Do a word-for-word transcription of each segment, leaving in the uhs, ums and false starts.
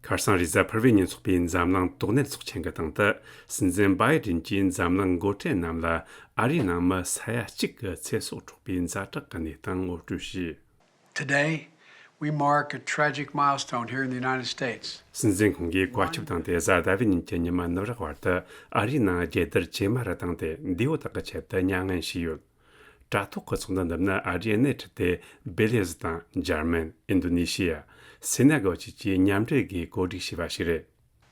ཁ་སང་རེས་གཟའ་ཕུར་བུའི་ཉིན་ཚོགས་པའི་འཛམ་གླིང་དོགས་གནད་ཚོགས་ཆེན་གྱི་སྟེང་དུ། སྲིད་འཛིན་བྷའི་ཏིན་གྱིས་འཛམ་གླིང་འགོ་ཁྲིད་རྣམས་ལ་ཨ་རིའི་ནང་མི་ས་ཡ་གཅིག་གི་ཚེ་སྲོག་འཕྲོག་པའི་ཛ་དྲག་གི་གནས་སྟངས་ངོ་སྤྲོད་བྱས། Today, we mark a tragic milestone here in the United States. སྲིད་འཛིན་ཁོང་གིས་བཀའ་ཁྱབ་བཏང་སྟེ། གཟའ་ཟླ་བའི་ཉིན་གྱི་ཉི་མ་ནུབ་རག་བར་དུ་ཨ་རིའི་ནང་རྒྱལ་དར་ཇེ་དམའ་རུ་བཏང་སྟེ། འདས་པོ་དག་གི་ཆེད་དུ་མྱ་ངན་བྱས་ཡོད། དྲ་ཐོག་གི་ཚོགས་འདུ་འདིར་ནི་ཨ་རིའི་སྣེ་ཁྲིད་དེ་བེ་ལི་ཟི་དང་འཇར་མན། ཨིན་རྡོ་ནེ་ཤི་ཡ། སེ་ན་གལ་བཅས་ཀྱིས་མཉམ་འབྲེལ་སྒོས་གོ་སྒྲིག་བྱས་པ་ཞིག་རེད།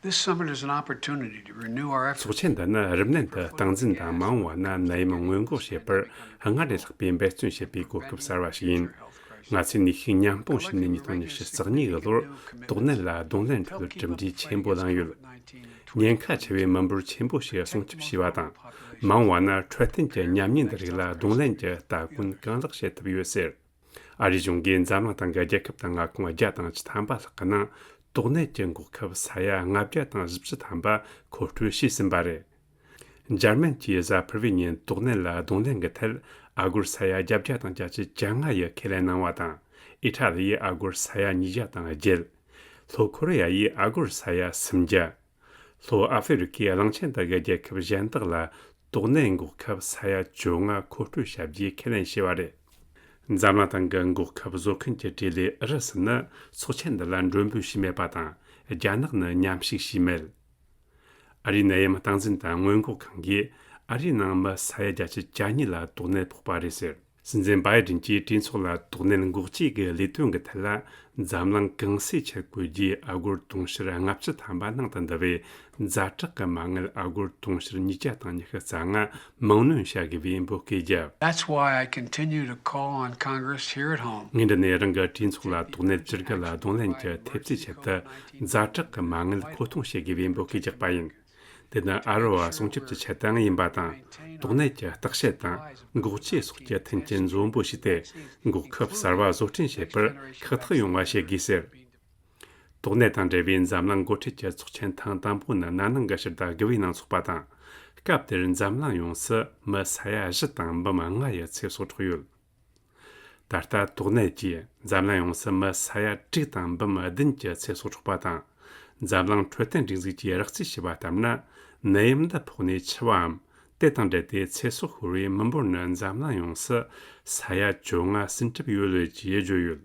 This summit is an opportunity to renew our efforts. ཚོགས་ཆེན་འདི་ནི་རིམས་ནད་འདི་སྟངས་འཛིན་དང་མ་འོངས་པ་ན་ནད་ཡམས་སྔོན་འགོག་བྱེད་པར་སྔར་ལས་ལྷག་པའི་འབད་བརྩོན་བྱེད་པའི་གོ་སྐབས་གསར་བ་ཞིག་ཡིན། ང་ཚོས་ནུས་ཤུགས་མཉམ་སྤུངས་བྱས་ནས་ཉིས་སྟོང་ཉི་ཤུ་རྩ་གཉིས་ཀྱི་ལོར་དོགས་གནད་ལ་གདོང་ལེན་ཁྲོད་གྲུབ་འབྲས་ཆེན་པོ་བླངས་ཡོད། ཉེན་ཁ་ཆེ་བའི་མི་འབོར་ཆེན་པོ་ཞིག་སྲུང་སྐྱོབ་བྱས་པ་དང་། མ་འོངས་པ་ན་འཕྲོད་བསྟེན་གྱི་ཉམས་ཉེན་འདི་རིགས་ལ་གདོང་ལེན་གྱི་ལྟ་སྐུལ་གང་ལེགས་བྱེད་ཐུབ་ཡོད་ཟེར། ཨ་རིའི་གཞུང་གིས་འཛམ་གླིང་སྟེང་གི་རྒྱལ་ཁབ་དང་མངའ་ཁོངས་བརྒྱ་དང་བཅུ་ཐམ་པ་ལྷག་གི་ནང་དོགས་གནད་ཀྱི་འགོག་ཁབ་ས་ཡ་ལྔ་བརྒྱ་དང་བཞི་བཅུ་ཐམ་པ་མཁོ་སྤྲོད་བྱས་ཟིན་པ་རེད། འཇར་མན་གྱིས་གཟའ་ཕུར་བུའི་ཉིན་དོགས་གནད་ལ་གདོང་ལེན་གྱི་ཐད་ཨ་སྒོར་ས་ཡ་བརྒྱད་བརྒྱ་དང་བརྒྱད་ཅུ་གྱ་ལྔ་ཡི་ཁས་ལེན་གནང་བ་དང་། ཨི་ཊ་ལི་ཡིས་ཨ་སྒོར་ས་ཡ་ཉིས་བརྒྱ་དང་བརྒྱད། ལྷོ་ཁོ་རེ་ཡ་ཡིས་ཨ་སྒོར་ས་ཡ་སུམ་བརྒྱ། ལྷོ་ཨ་ཧྥེ་རི་ཁའི་གླིང་ཆེན་དག་གི་རྒྱལ་ཁབ་གཞན་དག་ལ་དོགས་གནད་འགོག་ཁབ་ས་ཡ་བཅོ་ལྔ་མཁོ་སྤྲོད་བྱ་རྒྱུའི་ཁས་ལེན་བྱས་པ་རེད། འཛམ་གླིང་སྟེང་གི་འགོག་ཁབ་བཟོ་མཁན་གྱི་གྲས་ལས་ཨུ་རུ་སུ་ནི་ཚོགས་ཆེན་འདི་ལ་མགྲོན་འབོད་བྱས་མེད་པ་དང་། རྒྱ་ནག་ནི་མཉམ་ཞུགས་བྱས་མེད། ཨ་རིའི་ནད་ཡམས་སྟངས་འཛིན་དང་སྔོན་འགོག་ཁང་གིས་ཨ་རིའི་ནང་མི་ས་ཡ་བརྒྱད་ཅུ་གྱ་གཉིས་ལ་དོགས་གནད་ཕོག་པ་རེད་ཟེར། སྲིད་འཛིན་བྷའི་ཏིན་གྱིས་གྲོས་ཚོགས་ལ་དོགས་གནད་འགོག་བཅོས་ཀྱི་ལས་དོན་གྱི་ཐད་ལ་འཛམ་གླིང་གང་སའི་ཆེད་བཀོལ་རྒྱུའི་ཨ་སྒོར་དུང་ཕྱུར་ལྔ་བཅུ་ཐམ་པ་ནང་དུ་འདུ་བའི་ཛ་དྲག་གི་མ་དངུལ་ཨ་སྒོར་དུང་ཕྱུར་ཉིས་བརྒྱ་དང་ཉི་ཤུ་རྩ་ལྔ་མིང་གནོན་བྱ་དགོས་པའི་འབོད་སྐུལ་བརྒྱབ། That's why I continue to call on Congress here at home. ངས་འདི་ནས་རང་གི་གྲོས་ཚོགས་ལ་དོགས་གནད་བཅུ་དགུ་ལ་གདོང་ལེན་གྱི་ཐེབས་རྩའི་ཆེད་དུ་ཛ་དྲག་གི་མ་དངུལ་མཁོ་གཏོང་བྱེད་དགོས་པའི་འབོད་སྐུལ་རྒྱག་པ་ཡིན། དེ་ནི་ཨ་རི་བ་སྲུང་སྐྱོབ་ཀྱི་ཆེད་དུའང་ཡིན་པ་དང་། དོགས་གནད་ཀྱི་བརྟག་དཔྱད་དང་འགོག་བཅོས་སོགས་ཀྱི་མཐུན་རྐྱེན་འཛོམས་པོ་བྱས་ཏེ། འགོག་ཁབ་གསར་བ་བཟོ་སྐྲུན་བྱེད་པར་ཁག་ཐེག་ཡོང་བ་བྱེད་དགོས་ཟེར། དོགས་གནད་དང་འབྲེལ་བའི་འཛམ་གླིང་འགོ་ཁྲིད་ཀྱི་ཚོགས་ཆེན་ཐེངས་དང་པོ་ནི་ན་ནིང་གི་ཕྱི་ཟླ་དགུ་པའི་ནང་འཚོགས་པ་དང་། སྐབས་དེར་འཛམ་གླིང་ཡོངས་སུ་མི་ས་ཡ་བཞི་དང་འབུམ་ལྔ་ཡི་ཚེ་སྲོག་འཕྲོག་ཡོད། ད་ལྟ་དོགས་གནད་ཀྱིས་འཛམ་གླིང་ཡོངས་སུ་མི་ས་ཡ་དྲུག་དང་འབུམ་བདུན་གྱི་ཚེ་སྲོག་འཕྲོག་པ་དང་། འཛམ་གླིང་འཕྲོད་བསྟེན་སྒྲིག་འཛུགས་ཀྱིས་རགས་རྩིས་བྱས་པ་ལྟར་ན། ནད་ཡམས་འདི་ཕོག་ནས་འཆི་བའམ་དེ་དང་འབྲེལ་ཏེ་ཚེ་སྲོག་ཤོར་བའི་མི་འབོར་ནི་འཛམ་གླིང་ཡོངས་སུ་ས་ཡ་བཅོ་ལྔ་ཟིན་གྲུབ་ཡོད་ལུགས་ཀྱིས་བརྗོད་ཡོད།